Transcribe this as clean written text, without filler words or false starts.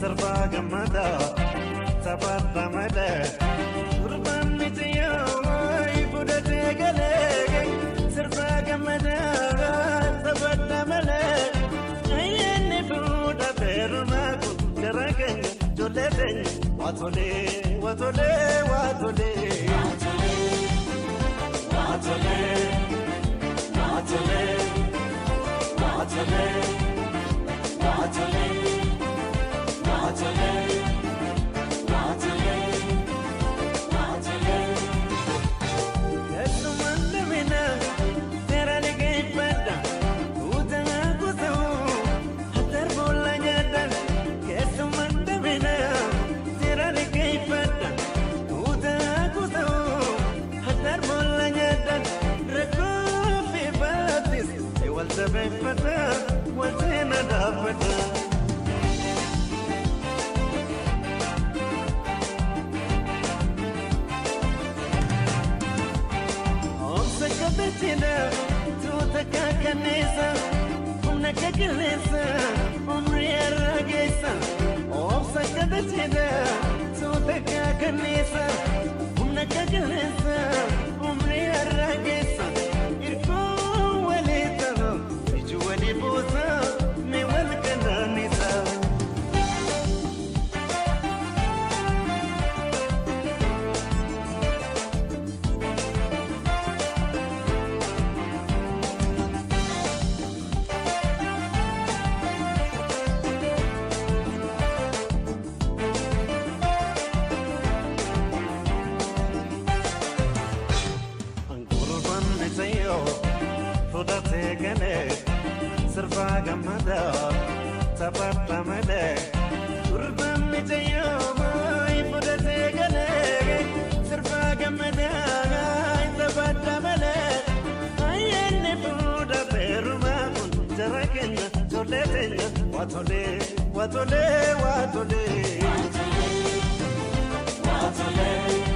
Sirba gammada taphaadha malee gurbaan miti yoo fudhatee galee sirba gammada taphaadha malee ayyaanni fuudhatee rumaa kun jara keenya ijoollee teenya waatolee waatolee waatolee. Waatolee waatolee waatolee waatolee. Waatolee, waatolee, waatolee. Keessumaan lamina seera liqeeffadha. Utaa kuusa'u hatar boolla nyaadha. Keessumaan lamina seera liqeeffadha. Utaa kuusa'u hatar boolla nyaadha. Rakkoo fi baatis wal jabeeffata wal seena dhaabbata. Kabetina, tuuta kakanisa, humna kakalisa, umrii arrageessa. Obsa kabetina, tuuta kakanisa, humna kakalisa, umrii arrageessa. Irkoo walii ta'u, iji walii buusa, mee wal kanaanisa. Fudhatee galee sirba gammada taphaadha malee gurbaan mijayyoo fudhatee galee sirba gammada taphaadha malee ayyaanni fuudhatee rumaa kun jara keenya ijoollee teenya waatolee waatolee waatolee. Waatolee.